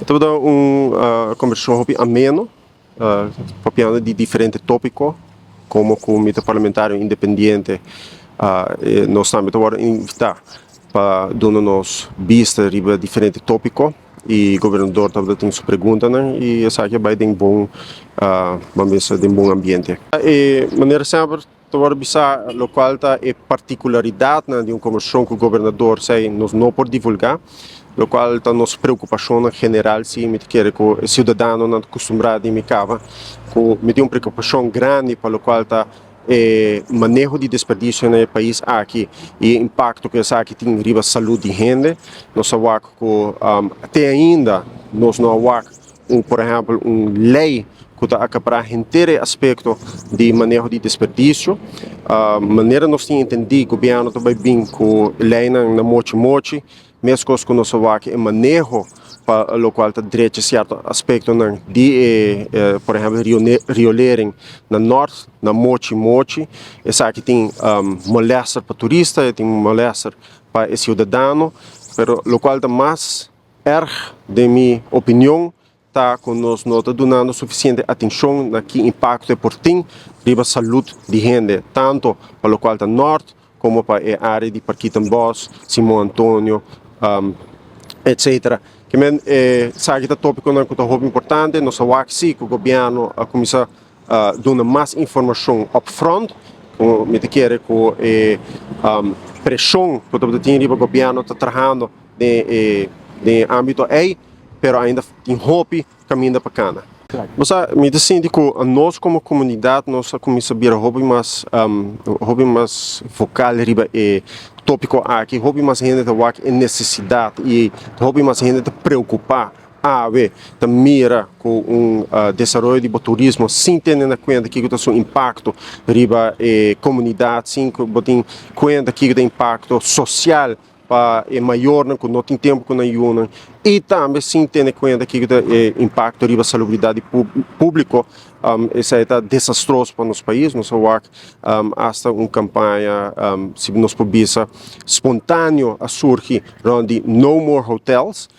Tabata un kombersashon hopi ameno, papiando di diferente tópiko, komo ku mi ta parlamentario independiente, nos tambe ta wòrdu invitá pa duna nos bista riba diferente tópiko i gobernador tabata tin su preguntanan i esaki a bai den bon, ban bisa den bon ambiente. E manera semper Ta wòrdu bisa lokual ta e partikularidatnan di un kombersashon ku gobernador esei nos no por divulgá, lokual ta nos preokupashonnan general. Si mi ta kere ku e siudadanonan ta kustumbrá di mi kaba ku mi tin un preokupashon grandi pa lokual ta e maneho di desperdisio na e pais aki i e impakto ku esaki tin riba salud di hende. Nos a wak ku te ainda nos no a wak un por ehèmpel un lei ku ta akapará henter e aspekto di maneho di desperdisio. Manera nos tin entendí gobièrnu ta bai bin ku leinan na mochi mochi, meskos ku nos a wak e maneho pa lokual ta drecha sierto aspektonan di e por ehèmpel riolering na nòrt na mochi mochi. Esaki tin molèster pa turista, e tin molèster pa e siudadano, pero lokual ta mas Erg, den mi opinion, ta ku nos no ta dunando sufisiente atenshon na ki impakto e por tin riba salud di hende, tanto pa lokual ta nòrt komo pa e área di Parkietenbos, Simon Antonio, etcetera. Ke men esaki ta tópikonan ku ta hopi importante. Nos a wak si ku gobièrnu a kuminsá duna mas informashon upfront, ku mi ta kere ku e preshon ku tabata tin riba gobièrnu ta trahando den e den e ámbito ei, pero ainda tin hopi kaminda pa kana. Bo sa, mi ta sinti ku nos komo komunidat nos a kuminsá bira hopi mas hopi mas vokal riba e tópiko aki, hopi mas hende ta wak e nesesidat i hopi mas hende ta preokupá awe ta mira ku un desaroyo di bo turismo sin tene na kuenta kiko ta su impakto riba e komunidat, sin ku bo tin kuenta kiko ta impakto sosial pa e mayornan ku no tin tempu ku nan yunan i tambe sin tene kuenta kiko ta e impakto riba salubridat di públiko. Esei ta desastroso pa nos pais. Nos a wak asta un kampaña, si nos por bisa, spontáneo a surgi rònt di No More Hotels,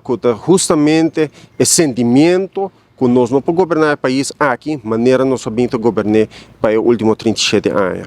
ku ta hustamente e sentimiento ku nos no por goberná e pais aki manera nos a bin ta gobern'é pa e último 37 aña.